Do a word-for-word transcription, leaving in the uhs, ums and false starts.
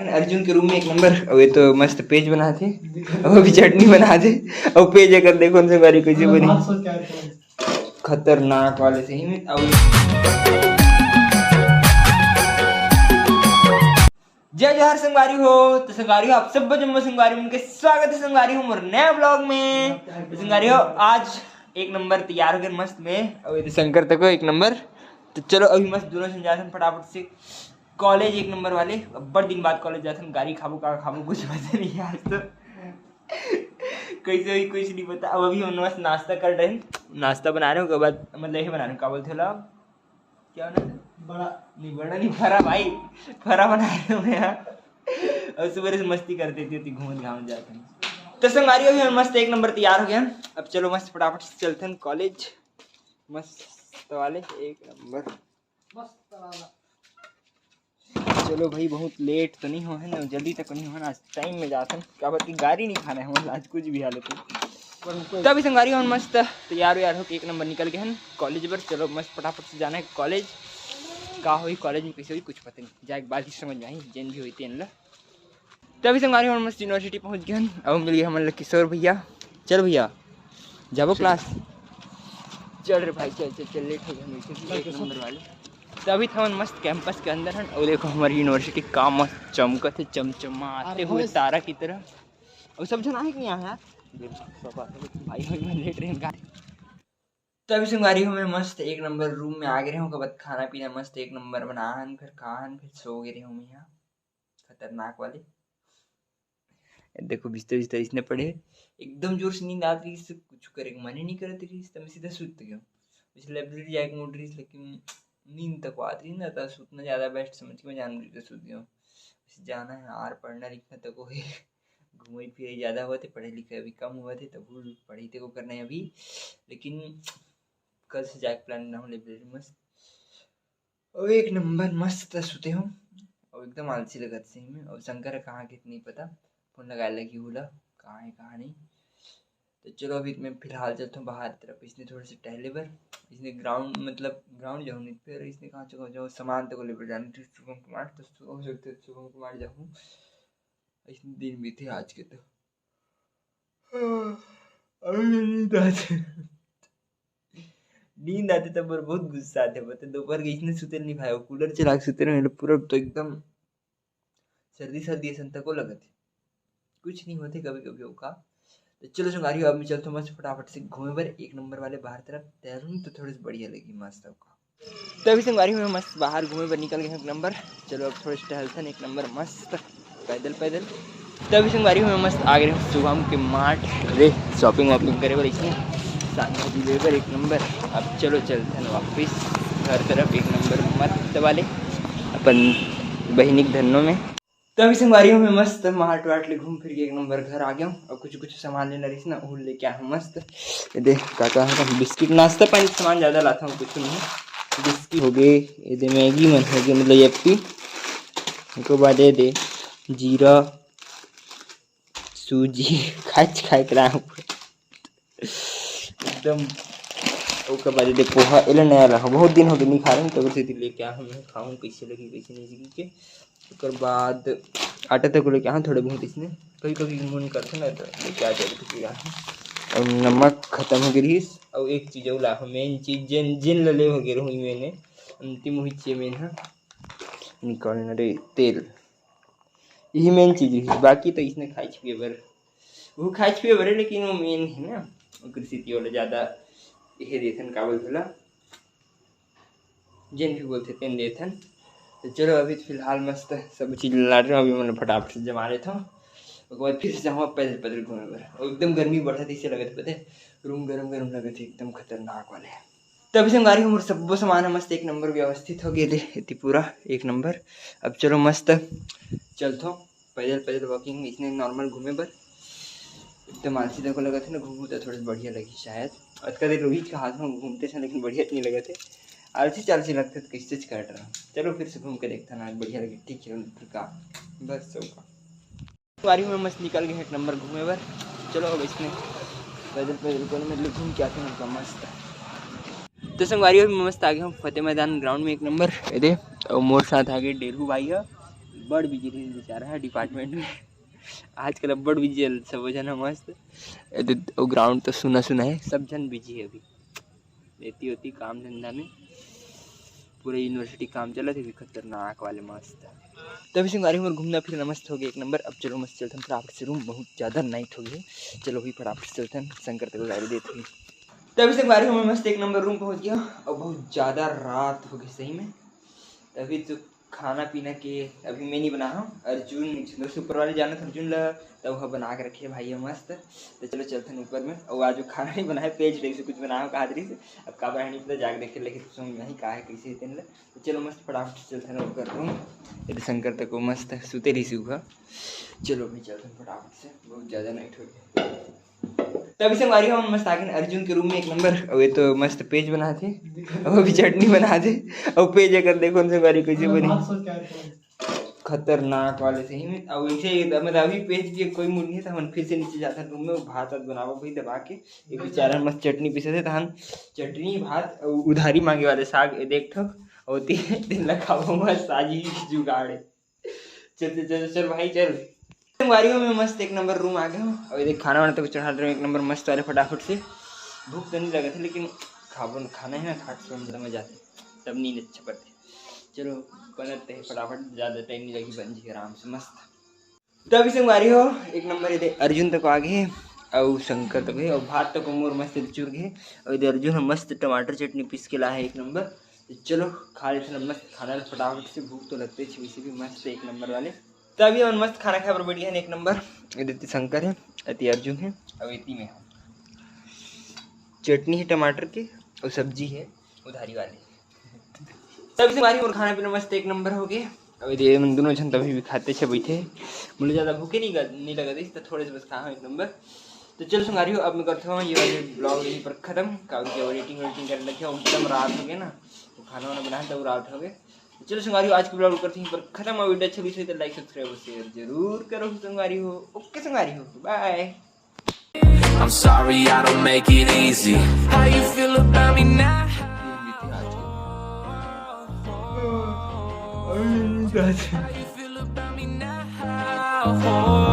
अर्जुन के रूम में एक नंबर। अउ ये तो मस्त पेज बनाथे, अउ अभी चटनी बनाथे, अउ पेज एकर देखो न संगवारी कइसे बनी। खतरनाक वाले सही में। अउ जय जोहार संगवारी हो। तो संगवारी हो, आप सब जम्मो संगवारी मन के स्वागत है संगवारी हो मोर नया ब्लॉग में। तो संगवारी हो, आज एक नंबर तैयार हो गए मस्त में, अउ ये शंकर तको एक नंबर। तो चलो अभी मस्त दोनों झन जाथन फटाफट से कॉलेज एक नंबर वाले। अब्बड़ दिन बाद कॉलेज जाथन, गारी खाबो का खाबो कुछ पता नहीं आज तो। कैसे होही कुछ नहीं पता। अब अभी हम मस्त नाश्ता कर रहे हैं, नाश्ता बना रहे हो, ओकर बाद मतलब ये बना रहे हो, का बोलथे ला, क्या ना? बड़ा। नहीं, बड़ा नहीं, फरा भाई, फरा बना रहे हो यहाँ। अउ सुबह से मस्ती करते थे, घूमत घामत जाते हैं। तो संगवारी अभी हम मस्त एक नंबर तैयार हो गए हैं। अब चलो मस्त फटाफट से चलते हैं कॉलेज, मस्त वाले एक नंबर। मस्त वाला। चलो भाई, बहुत लेट तो नहीं हो है ना, जल्दी तक नहीं हो ना, आज टाइम में जाथन, काबर कि गारी नहीं खाना है हमन आज कुछ भी हालत में। पर हमको तो अभी संगवारी हमन मस्त तैयार व्यार होके एक नंबर निकल गए हैं कॉलेज बर। चलो मस्त फटाफट से जाना है कॉलेज। का होही कॉलेज में, कैसे होही कुछ पता नहीं, जाए के बाद ही समझ में आही जेन भी होही तेन ला। तो अभी संगवारी हमन मस्त यूनिवर्सिटी पहुंच गए हैं, अब मिल गए हमन ला किशोर भैया। चल भैया, जाबो क्लास। चल रे भाई, चल चल चल, लेट हो गया हम एक नंबर वाले। तो अभी तो हमन मस्त कैंपस के अंदर हन, और देखो हमारी यूनिवर्सिटी का मस्त चमकत है, चमचमाते हुए तारा की तरह। और सब झन आए कि नहीं आए यार? भाई भाई मैं लेट रहे हैं। तो अभी संगवारी हो, मैं मस्त एक नंबर रूम में आ गए रहे हूँ, ओकर बाद खाना पीना मस्त एक नंबर बनाहन, फिर खाहन, फिर सो गए रहे हूँ मैं यहाँ खतरनाक वाले। देखो बिस्तर बिस्तर इसने पड़े, एकदम जोर से नींद आत रहिस, कुछ करे के मन ही नहीं करत रहिस, त मैं सीधा सुत गयो। वैसे लाइब्रेरी जाए के मूड रहिस, लेकिन नींद तक आत रहिस ना, त सुतना ज़्यादा बेस्ट समझ के मैं जान रही सुत गयो। वैसे जाना है यार, पढ़ना लिखना तको है, घूमे फिरे ज़्यादा होते, पढ़े लिखे अभी कम होते, तब पढ़े तको करना है अभी। लेकिन कल से जाए के प्लान ना हो लाइब्रेरी मस्त। अउ एक नंबर मस्त सुते हो, अउ एकदम आलसी लगत सही में। अउ शंकर ह कहाँ के नहीं पता, फोन लगाए लगी उला, कहाँ है कहाँ नहीं। तो चलो अभी मैं फिलहाल चलता हूँ बाहर तरफ, इसने थोड़े से टहले बर, इसने ग्राउंड मतलब ग्राउंड जाऊँ नहीं, फिर इसने कहाँ चलो जाओ सामान तक ले बर जाना, तो शुभम कुमार, तो हो सकते शुभम कुमार जाऊँ। इसने दिन बीते आज के तो। अभी नींद आते, नींद आते तब मोर बहुत गुस्सा आते, बता दोपहर के इसने सुते नहीं भाई, वो कूलर चला के सुते रहे, पूरा तो एकदम सर्दी सर्दी असन तको लगत है, कुछ नहीं होते कभी कभी ओका। तो चलो संगवारी हो, अब मैं चलता हूँ मस्त फटाफट से घूमे बर एक नंबर वाले बाहर तरफ, तैयार हूँ तो थोड़े से बढ़िया लगी मस्त ओका। तो अभी संगवारी हो, मैं मस्त बाहर घूमे बर निकल गए हैं एक नंबर। चलो अब थोड़े से टहलथन एक नंबर मस्त पैदल पैदल। तो अभी संगवारी हो, मैं मस्त आ गए हूँ शुभम के मार्ट रे, शॉपिंग वॉपिंग करे बर, इसमें साग भाजी ले बर एक नंबर। अब चलो चलथन वापस घर तरफ एक नंबर मस्त वाले अपन बहिनी के धन्नो में। तो अभी संगवारी हो, मैं मस्त मार्ट वार्ट ले घूम फिर के एक नंबर घर आ गया हूँ। अब कुछ कुछ सामान लेना रहिस ना, वो लेके आया हूँ मस्त। ये दे का का है, बिस्किट, नाश्ता पानी के सामान ज़्यादा लाता हूँ, कुछ नहीं। बिस्किट हो गए, ये दे मैगी मन हो गए, मतलब यप्पी, ओकर बाद ये दे जीरा सूजी खाच खाए के रहा हूँ एकदम। ओकर बाद ये दे पोहा, एला नया रहा, बहुत दिन हो गए नहीं खा रहे, तो उसे लेके आया हूँ, मैं खाऊँ कैसे लगी कैसे नहीं लगी के। ओकर बाद आटा तक लेके आया हूँ थोड़े बहुत इसने, कभी कभी मन करते ना तो लेके आ जाए तो। और नमक खत्म हो गई रहिस, और एक चीज़ और ला, मेन चीज़ जिन जिन लले हो गए रहूँ मैंने, अंतिम वही चीज़ मेन है निकालना रे, तेल। यही मेन चीज़ है, बाकी तो इसने खाए छुए बर, वो खाए छुए बर है, लेकिन वो मेन है ना, ओकर सेती वाला ज़्यादा यही देथन, का बोलथे ला, जेन भी बोलथे तेन देथन। तो चलो अभी तो फिलहाल मस्त सब चीज़ लाट रहे हो, अभी मैं फटाफट से जमा लेता हूँ, ओकर बाद फिर से जाऊँगा पैदल पैदल घूमे बर। और एकदम गर्मी बढ़त इसे लगत पते, रूम गरम गरम लगत है, एकदम खतरनाक वाले। तभी संगवारी हो, मोर सब्बो सामान ह मस्त एक नंबर व्यवस्थित हो गए दे, एती पूरा एक नंबर। अब चलो मस्त चलथो पैदल पैदल वॉकिंग, इसने नॉर्मल घूमे बर। एकदम आलसी तको लगत है ना, घूमू तो थोड़ा बढ़िया लगी शायद। अतका देर रोहित के हाथ में घूमते थे लेकिन बढ़िया नहीं लगत है, आलसी चालसी लगते तो कैसे कर रहा। चलो फिर से घूम के देखता ना, बढ़िया लगे, ठीक है, फिर का बस सब का। संगवारी हो, मैं मस्त निकल गए एक नंबर घूमे बर। चलो अब इसने पैदल पैदल कोने में घूम के आते हैं उनका मस्त। तो संगवारी हो, मैं मस्त आ गया हूँ फतेह मैदान ग्राउंड में एक नंबर। ये दे, और मोर साथ आ गए डेरू भाई है, बड़ बिजी रहिस बेचारा ह डिपार्टमेंट में। आजकल अब्बड़ बिजी हे सब झन ह मस्त। ए दे, वो ग्राउंड तो सुना सुना हे, सब झन बिजी हे अभी। एती ओती काम धंधा में पूरा यूनिवर्सिटी काम चलत हे, भी खतरनाक वाले मस्त। तभी संगवारी हो, मोर घूमना फिरना मस्त हो गया एक नंबर। अब चलो मस्त चलथन फटाफट से रूम, बहुत ज़्यादा नाइट हो गया। चलो भी फटाफट से चलथन, शंकर तक गाड़ी देत हुई। तभी संगवारी हो, मैं मस्त एक नंबर रूम पहुँच गया और बहुत ज़्यादा रात हो गई सही में। तभी तो खाना पीना के अभी मैं नहीं बना हूँ। अर्जुन, दोस्त ऊपर वाले जानत अर्जुन ला, त ओह बना के रखे भाई हे मस्त। तो चलो चलथन ऊपर में। और आज वो खाना नहीं बनाए, पेज टाइप से कुछ बनाए कहा रही से। अब का बनाए नहीं पता, जाके देखे लेकिन समझ में नहीं का है कैसे हे तेन ला। तो चलो मस्त फटाफट से चलथन ऊपर रूम। ये शंकर तक वो मस्त सुते रही सुबह। चलो अभी चलथन फटाफट से, बहुत ज़्यादा नाइट हो गया। तभी संगवारी हो, हम मस्त आगे अर्जुन के रूम में एक नंबर। अब ये तो मस्त पेज बना थे, अब अभी चटनी बना थे। अब पेज अगर देखो संगवारी कैसे बनी, खतरनाक वाले सही में। अब वैसे ही मतलब अभी पेज के कोई मूड नहीं है, तो हम फिर से नीचे जाते हैं रूम में, भात वात बनावा भाई दबा के। एक बेचारा मस्त चटनी पीसे थे, तहन चटनी भात उधारी मांगे वाले साग, ये देख ठक, और ती-, तीन ला खाबो मस्त, आज ही जुगाड़ है। चल चल चल चल भाई चल। संगवारी हो, मैं मस्त एक नंबर रूम आ गया हूँ। अब ये देख खाना वाना तो चढ़ा दे एक नंबर मस्त वाले फटाफट से। भूख तो नहीं लगा था लेकिन खाबो न, खाना है ना, खा के सोने में मजा आते, तब नींद अच्छा पड़ते। चलो बनते हैं फटाफट, ज़्यादा टाइम नहीं लगी, बन जी आराम से मस्त। तभी संगवारी हो, एक नंबर ये दे अर्जुन तक आ गए और शंकर तक है और भात तक मोर मस्त चुर गए। और इधर अर्जुन हम मस्त टमाटर चटनी पीस के ला है एक नंबर। तो चलो खा लेते हैं मस्त खाना फटाफट से, भूख तो लगते है वैसे भी मस्त एक नंबर वाले। तो अभी हम मस्त खाना खाए पर बैठी है एक नंबर। ये देती शंकर है, अति अर्जुन है, अब इतनी में है चटनी है टमाटर की और सब्जी है उधारी वाली। तभी संगवारी हो, मोर खाना पीना मस्त एक नंबर हो गए। अब ये मन दोनों जन तभी भी खाते छे बैठे, मुझे ज़्यादा भूखे नहीं, नहीं लगा तो थोड़े से बस खाए एक नंबर। तो चलो संगवारी हो, अब मैं करता हूँ ये वाले ब्लॉग यहीं पर खत्म। काबर कि अब एडिटिंग वेडिटिंग करने लगे हूँ, एकदम रात हो गया ना, तो खाना वाना बनाए तब रात हो गए। तो चलो संगवारी हो, आज की ब्लॉग करते हैं पर खत्म। और वीडियो अच्छा लगी तो लाइक सब्सक्राइब शेयर जरूर करो संगवारी हो। ओके संगवारी हो, बाय। I'm sorry I don't make it easy. How you feel about me now? How you feel about me now?